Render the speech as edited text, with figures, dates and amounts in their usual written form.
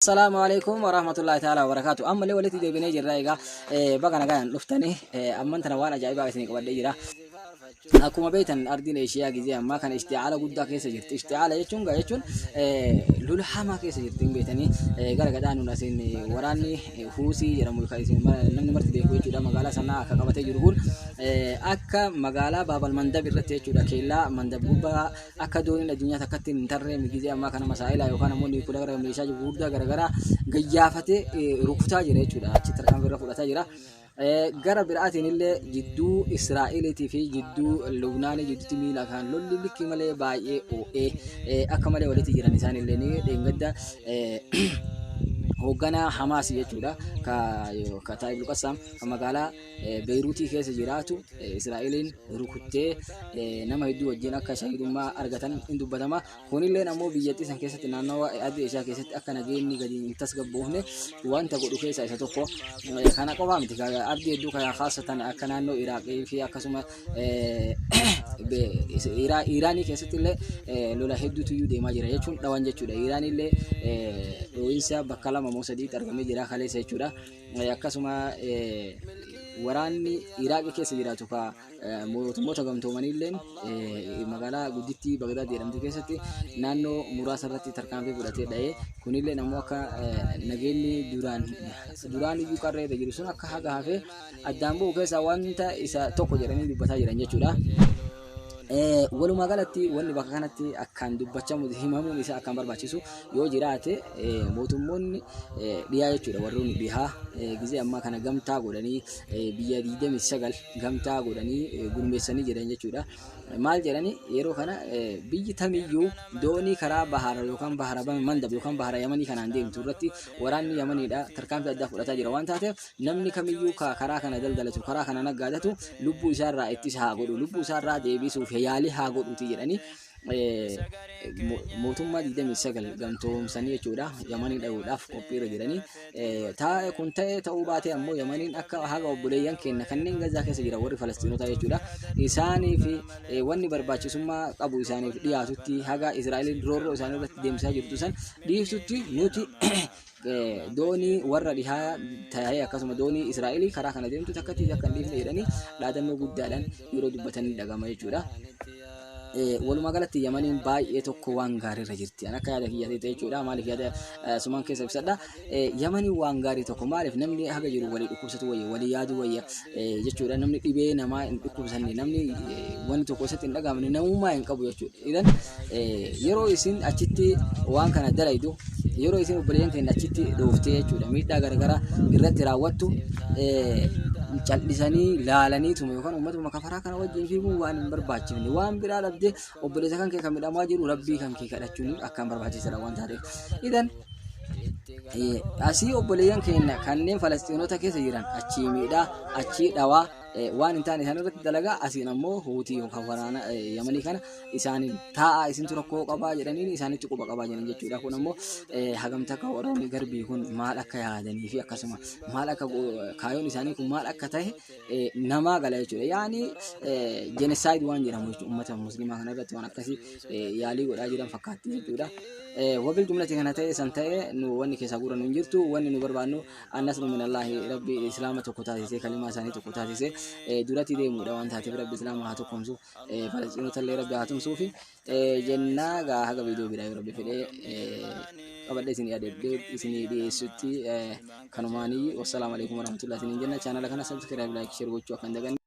Assalaamu alaikum warahmatullahi ta'ala wabarakaatu. Ammallee walitti deebinee jirra egaa baga nagaan dhuftanii amman tana waan ajaa'ibaa isinii qabadhee jira. Akkuma beektan ardiin Eeshiyaa gizee ammaa kana ishti'aala guddaa keessa jirti. Ishti'aala jechuun gaa jechuun lola hamaa keessa jirti hin beektanii gara gadhaanuun asiin waraanni Huusii jedhamu kan isin namni marti beeku jechuudha. Magaalaa sanaa akka qabatee jiru kun akka magaalaa Baabal Mandab irratti jechuudha. Keellaa Mandab gubbaa akka dooniin addunyaa takkatti hin tarree gizee ammaa kana masaa'ilaa yookaan ammoo niikulara meeshaa gurguddaa garaagaraa gayyaafatee rukutaa jira jechuudha. Achi tarkaanfii irra fudhataa jira. Gara biraatiin illee jidduu Israa'eliitii fi jidduu Lubnaanii jidduutti miila kan lolli likkii malee baay'ee oo'ee akka malee walitti jiran isaan illee ni dheengadda hoogganaa Hamaas jechuudha ka Taayib Luqassaam kan magaalaa Beeruutii keessa jiraatu Israa'eliin rukuttee nama hedduu wajjin akka shahidummaa argatan in dubbatama. Kunilleen ammoo biyyattii san keessatti naannawa ardii Eeshiyaa keessatti akka nageenyi gadi hin tasgabboofne wanta godhu keessaa isa tokko. Kana qofaa miti ardii hedduu kan kaasatan akka naannoo Iraaqii fi akkasuma Iiraanii keessatti illee lola hedduutu iyyuu deemaa jira jechuun dhawan jechuudha. Iiraanii illee dhoohinsa bakka lama moo sadiitti argamee jira kaleessa jechuudha. Akkasuma waraanni Iraaqii keessa jiraatu ka mootummoota gamtoomaniilleen magaalaa guddittii Bagdaad jedhamtu keessatti naannoo muraasa irratti tarkaanfii fudhatee dha'ee kunilleen ammoo akka nageenyi duraan duraan iyyuu qarree irra jiru sun akka haga hafee addaan bu'u keessaa wanta isa tokko jedhanii dubbataa jiran jechuudha. Walumaa galatti wanni bakka kanatti akkaan dubbachamu himamuun isaa akkaan barbaachisu yoo jiraate mootummoonni dhiyaa jechuudha warroonni dhihaa gizee ammaa kana gamtaa godhanii biyya 29 gamtaa godhanii gurmeessanii jiran jechuudha. Maal jedhani yeroo kana biyyi tamiyyuu doonii karaa bahara yookaan bahara mandab yookaan bahara yamanii kanaan deemtu irratti waraanni yamaniidha tarkaanfii addaa fudhataa jira waan taateef namni kamiyyuu ka karaa kana daldalatu karaa kana naggaadatu lubbuu isaarraa ittisa haa godhu lubbuu isaarraa deebisuuf yaalii haa godhuuti jedhanii mootummaa 29 gamtoomsanii jechuudha yamanii dha'uudhaaf qophiirra jiranii kun ta'ee ta'uu baatee ammoo yamaniin akka haga obboleeyyan keenya kanneen gazaa keessa jiran warri falastiinotaa jechuudha isaanii fi wanni barbaachisummaa qabu isaaniif dhiyaatutti haga Israa'eliin roorroo isaanii irratti deemsisaa jirtu san dhiiftutti nuti doonii warra dhihaa ta'ee akkasuma doonii Israa'elii karaa kana deemtu takkatti akka hin dhiifne jedhanii dhaadannoo guddaadhaan yeroo dubbatanii dhagama jechuudha. Walumaa galatti Yamaniin baay'ee tokko waan gaariirra jirti. An akka yaada kiyyaatti jechuudha. Maaliif yaada sumaan keessa ibsadha. Yamaniin waan gaarii tokko maaliif namni haga jiru walii dhukkubsatu wayya walii yaadu wayya jechuudha. Namni dhibee namaa hin dhukkubsanne namni wanni tokko isatti hin dhagahamne namummaa hin qabu jechuudha. Idan yeroo isin achitti waan kana dalaydu yeroo isin obboleeyyan keenya achitti dhooftee jechuudha miidhaa garagaraa irratti raawwattu cal'isanii laalaniituma yookaan uummatuma kafaraa kana wajjin fiiguun waan hin barbaachifne waan biraa dhabdee obboleessa kan kee kan midhamaa jiru rabbii kan kee kadhachuun akkaan barbaachisaadha waan taateef. Idan asii obboleeyyan keenya kanneen Falastiinota keessa jiran achii miidhaa achii dhawaa waan hin taane isaan irratti dalagaa asiin ammoo huutii yookaan waraana yamanii kana isaaniin taa'aa isintu rakkoo qabaa jedhaniin isaanitti quba qabaa jiran jechuudha. Kun ammoo hagam takka warroonni garbii kun maal akka yaadanii fi akkasuma maal akka kaayoon isaanii kun maal akka ta'e namaa gala jechuudha. Yaani jenesaayid waan jedhamu jechuudha uummata musliimaa kana irratti waan akkasii yaalii godhaa jiran fakkaatti jechuudha. Wabil jumlati kana ta'e san ta'e nu wanni keessaa guurannu hin jirtu wanni nu barbaannu Annasru minallaahi rabbi islaama tokko taasisee kalimaa isaanii tokko taasisee duratti deemuudha waan taateef rabbi islaama haa tokkomsu falasxiinota illee rabbi haa tumsuufi jennaa gaa haga viidiyoo biraa yoo rabbi fedhee qabadhee isinii adeemdee isinii dhiyeessutti kanumaanii wassalaamu alaikum warahmatullahi isiniin jenna chaanala kana subscribe like share gochuu akka hin daganne.